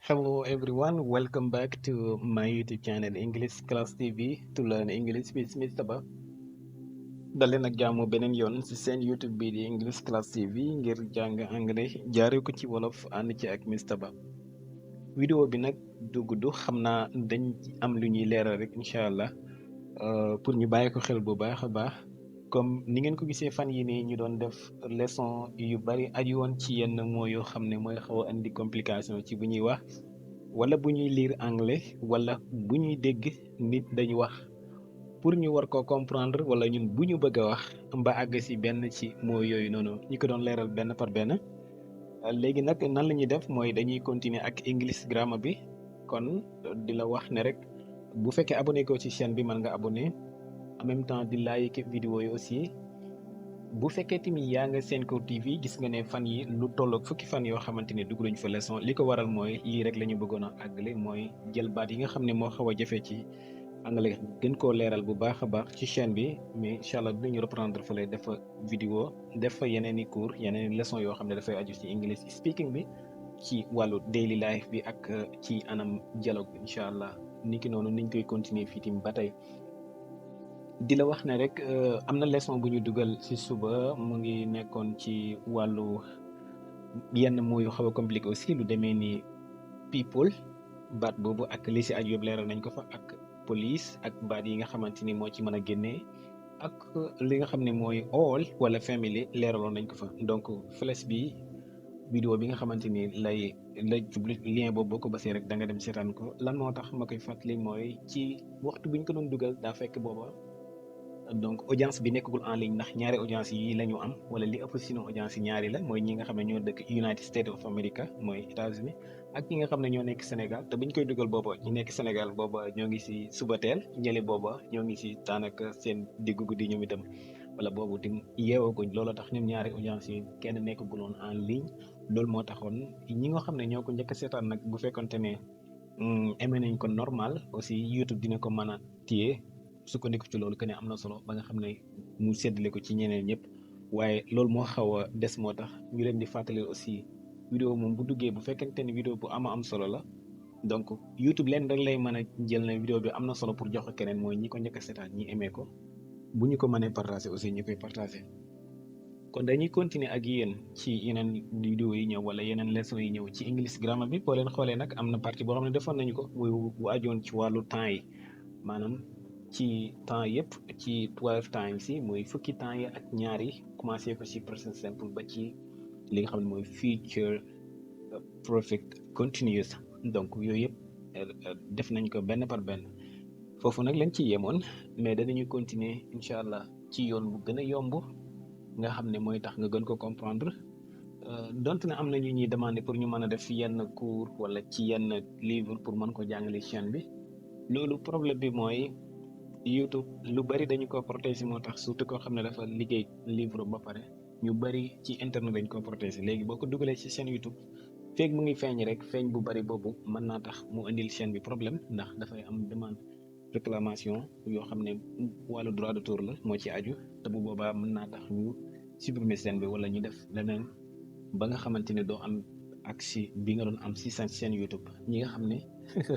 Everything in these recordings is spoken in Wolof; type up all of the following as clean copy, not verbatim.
Hello everyone, welcome back to my YouTube channel English Class TV to learn English with Mr. Ba. daleen ak jàmm beneen yoon ci seen YouTube bi di English Class TV ngir jàng anglais jaaree ko ci wolof ànd ci ak Mr. Ba. Vidéo bi nag du gudd xam naa dañ am lu ñuy leeral rek incha allah pour ñu bàyyi ko xel bu baax a baax comme ni ngeen ko gisee fan yi nii ñu doon def leçon yu bari aju woon ci yenn moo yoo xam ne mooy xaw a indi complication ci bu ñuy wax. wala bu ñuy lire anglais wala bu ñuy dégg nit dañu wax pour ñu war ko comprendre wala ñun bu ñu bëgg a wax ba àgg ci benn ci moo yooyu noonu ñu ko doon leeral benn par benn léegi nag nan la ñuy def mooy dañuy continuer ak English grammar bi kon di la wax ne rek bu fekkee abonné ko ci chaîne bi mën nga abonné en même temps di like vidéo yi aussi bu fekkee tamit yaa nga Sencours TV gis nga ne fan yi lu tolloog fukki fan yoo xamante ne dugg nañu fa leçon li ko waral mooy lii rek la ñu bëggoon a àggale mooy jël baat yi nga xam ne moo xaw a jafe ci anglais gën koo leeral bu baax a baax ci chaîne bi mais incha allah dinañu reprendre fa lay def fa vidéo def fa yeneen i cours yeneen i leçon yoo xam ne dafay aju ci English speaking bi ci wàllu daily life bi ak ci anam dialogue bi incha allah niki noonu niñ koy continuer fii tamit ba tey. di la wax ne rek am na leçon bu ñu dugal ci suba mu ngi nekkoon ci wàllu yenn mooy yu xaw a compliqué aussi lu demee ni people baat boobu ak li ci aju yëpp leeral nañ ko fa ak police ak baat yi nga xamante ni moo ci mën a génnee ak li nga xam ne mooy all wala family leeraloon nañ ko fa donc flash bi vidéo bi nga xamante ni lay jublu lien boobu boo ko basee rek da nga dem seetaan ko lan moo tax ma koy fàttali mooy ci waxtu bi ñu ko doon dugal daa fekk booba donc audience bi nekkagul en ligne ndax ñaari audience yi la ñu am wala li ëpp sinon audience yi ñaari la mooy ñi nga xam ne ñoo dëkk United States of America mooy États-Unis ak ñi nga xam ne ñoo nekk Sénégal te buñ koy dugal booba ñi nekk Sénégal booba ñoo ngi si suba teel ñële booba ñoo ngi si daanaka seen diggu guddi ñoom itam wala boobu tim yeewaguñ loolu tax ñoom ñaari audience yi kenn nekkaguloon en ligne loolu moo taxoon ñi nga xam ne ñoo ko njëkk a seetaan nag bu fekkonte ne aimé nañ ko normal aussi YouTube dina ko mën a téye sukkandiku ci loolu que ne am na solo ba nga xam ne mu séddale ko ci ñeneen ñëpp waaye loolu moo xaw a des moo tax ñu leen di fàttali aussi vidéo moom bu duggee bu fekkente ni vidéo bu am solo la donc YouTube leen rek lay mën a jël ne vidéo bi am na solo pour jox ko keneen mooy ñi ko njëkk a seetaan ñi aimé ko bu ñu ko mënee partager aussi ñu koy partager kon dañuy continuer ak yéen ci yeneen vidéo yi ñëw wala yeneen leçon yi ñëw ci English grammar bi boo leen xoolee nag am na partie boo xam ne defoon nañu ko muy bu ajoon ci wàllu temps yi maanaam ci temps yëpp ci 12 times yi mooy fukki temps yi ak ñaar yi commencé ko ci present simple ba ci li nga xam ne mooy future perfect continuous donc yooyu yëpp def nañ ko benn par benn foofu nag lañ ci yemoon mais danañu continuer incha allah ci yoon bu gën a yomb nga xam ne mooy tax nga gën ko comprendre donte ne am na ñu ñuy demander pour ñu mën a def yenn cours wala ci yenn livre pour mën ko jàngale chaîne bi loolu problème bi mooy YouTube lu bari dañu ko protéger moo tax surtout koo xam ne dafa liggéey livre ba pare ñu bari ci internet dañ ko protéger léegi boo ko dugalee ci chaîne YouTube feeg mu ngi feeñ rek feeñ bu bari boobu mën naa tax mu indil chaîne bi problème ndax dafay am demande réclamation yoo xam ne wàllu droit d'auteur la moo ci aju te bu boobaa mën naa tax ñu supprimer chaîne bi wala ñu def leneen ba nga xamante ne doo am accès bi nga doon am ci sa chaîne YouTube ñi nga xam ne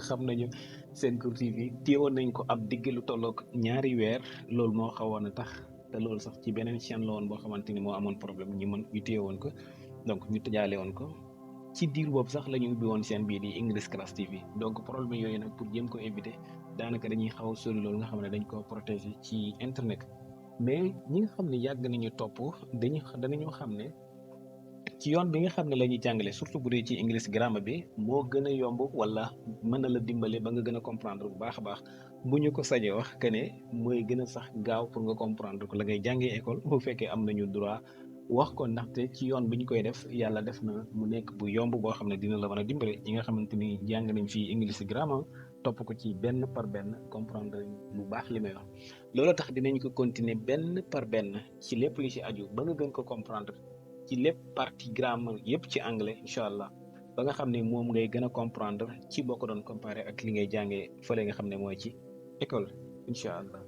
xam nañu Sencours TV téewoon nañ ko ab digg lu tolloog ñaari weer loolu moo xawoon a tax te loolu sax ci beneen chaîne la woon boo xamante ni moo amoon problème ñu téewoon ko donc ñu tëjaale woon ko ci diir boobu sax la ñu ubbi woon chaîne bii di English Class TV donc problème yooyu nag pour jéem ko éviter daanaka dañuy xaw a sori loolu nga xam ne dañ ko protéger ci internet mais ñi nga xam ne yàgg nañu topp danañu xam ne ci yoon bi nga xam ne la ñuy jàngale surtout bu dee ci English grammar bi moo gën a yomb wala mën na la dimbale ba nga gën a comprendre bu baax a baax bu ñu ko sañee wax que ne mooy gën a sax gaaw pour nga comprendre ko la ngay jàngee école bu fekkee am nañu droit wax ko ndaxte ci yoon bi ñu koy def yàlla def na mu nekk bu yomb boo xam ne dina la mën a dimbale ñi nga xamante ni jàng nañ fii English grammar topp ko ci benn par benn comprendre lu baax li may wax loolu tax dinañ ko continuer benn par benn ci lépp li ci aju ba nga gën ko comprendre ci lépp partie grammar yëpp ci anglais incha allah ba nga xam ne moom ngay gën a comprendre ci boo ko doon comparer ak li ngay jàngee fële nga xam ne mooy ci école incha allah